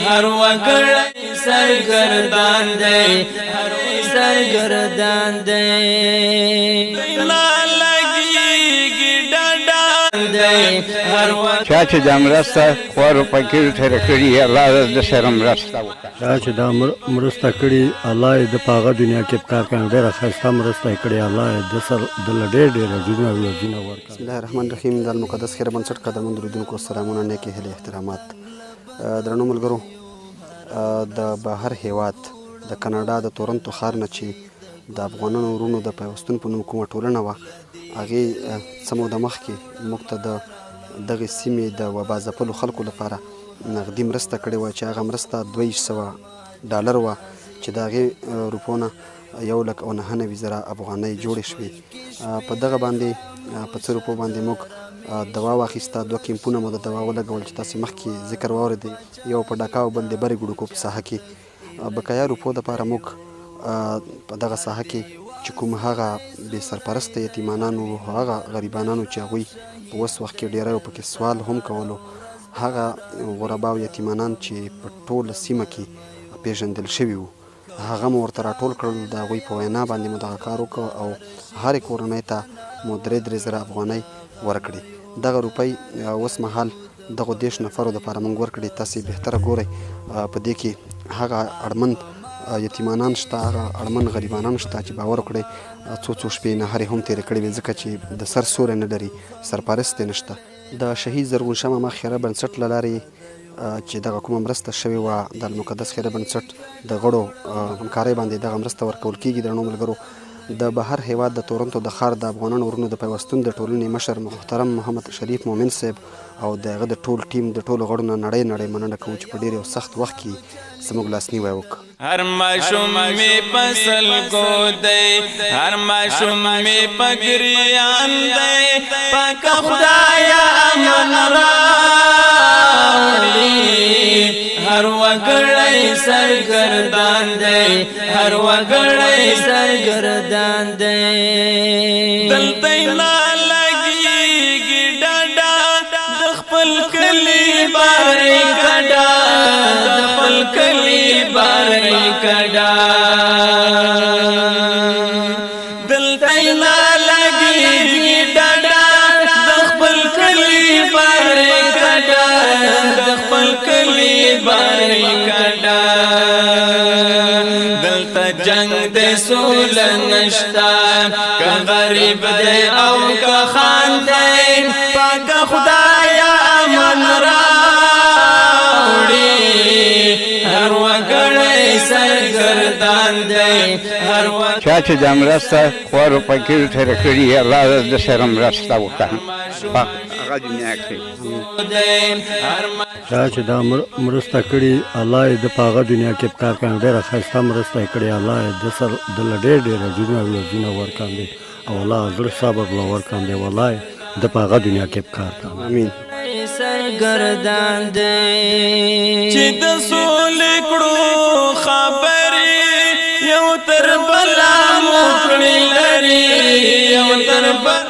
هر وګړی سرګردان دی، هر سرګردان دی، چا چې دا مرسته خوارو فقیرو سره کړي، الله د سره مرسته وکړه. چا چې دا مرسته کړي، الله یې د په هغه دنیا کې په کار کړي. ډېره ښایسته مرسته یې کړې، الله یې د سر د له ډېر ډېر اجرونه او عوضونه ورکړي. بسم الله الرحمن الرحیم. د المقدس خیر بنسټ قدرمن درودونکو، سلامونه، نیکې هیلې، احترامات. درنو ملګرو، د بهر هیواد د کاناډا د تورنتو ښار نه چې د افغانانو ورونو د پیوستون په نوم کومه ټولنه وه، هغې څه موده مخکې موږ ته د دغې سیمې د وبا ځپلو خلکو لپاره نغدي مرسته کړې وه، چې هغه مرسته 2200 ډالر وه، چې د هغې روپو نه 1,99,000 افغانۍ جوړې شوې. په دغه باندې په څه روپو باندې موږ دوا واخیسته. دوه کیمپونه مو د دوا ولګول چې تاسې مخکې ذکر واورېدی، یو په ډاکا او بل د برې ګړوکو په ساحه کې. بقایا روپو دپاره موږ په دغه ساحه کې چې کوم هغه بې سرپرسته یتیمانان وو، هغه غریبانانو چې هغوی په اوس وخت کې ډېری پکې سوال هم کولو، هغه غربا او یتیمانان چې په ټوله سیمه کې پیژندل شوي وو، هغه مو ورته راټول کړل. د هغوی په وینا باندې مو دغه کار وکړ او هرې کورنۍ ته مو 3000 افغانۍ ورکړې. دغه روپۍ اوس مهال دغو 30 نفرو دپاره موږ ورکړې. تاسې بهتره ګورئ، په دې کې هغه اړمن یتیمانان شته، هغه اړمن غریبانان شته چې باور وکړئ څو څو شپې نهرې هم تېرې کړې وې، ځکه چې د سر سوری نه لري، سرپرست یې نشته. د شهید زرغون شاه ماما خیره بنسټ له لارې چې دغه کومه مرسته شوې وه، د المقدس خیره بنسټ د غړو همکارۍ باندې دغه مرسته ورکول کیږي. درنو ملګرو، د بهر هیواد د تورنتو د ښار د افغانانو ورونو د پیوستون د ټولنې مشر محترم محمد شریف مومن صاحب او د هغه د ټول ټیم د ټولو غړو نه نړۍ نړۍ مننه کوو چې په ډېر یو سخت وخت کې زموږ لاسنیوی وکړ. هر ماشوم می فصل کو دی، هر ماشوم می پګریان دی، پاک خدایا امن راوړي. هر وګړی سرګردان دی، هر وګړی سرګردان دی، دلته نه لګيږي ډاډا، د خپل کلی بارې کډا، د خپل کلی بارې کډا، دلته نه لګيږي ډاډا، د خپل کلی بارې کډا، د خپل کلی بارې کډا، دلته جنگ دې سول نشتا، که غریب دی او که خان دی، پاک خدایا امن راوړي. هر وګړی سرګردان دی، هر چا چې دا مرسته خوارو فقیرو سره کړي، الله د سره مرسته وکړه په هغه دنیا کې. چا چې دا مرسته کړي، الله یې د په هغه دنیا کې په کار کړي. ډېره ښایسته مرسته یې کړې، الله یې د سر د له ډېر ډېر اجرونه او عوضونه ورکاندي او الله زړه صبر له ورکاندي، والله د په هغه دنیا کې په کار کاندي. امین. سرګردان دی چې د سولې کړو خبرې، یو تر بلا مو کړې لري، یو تر بل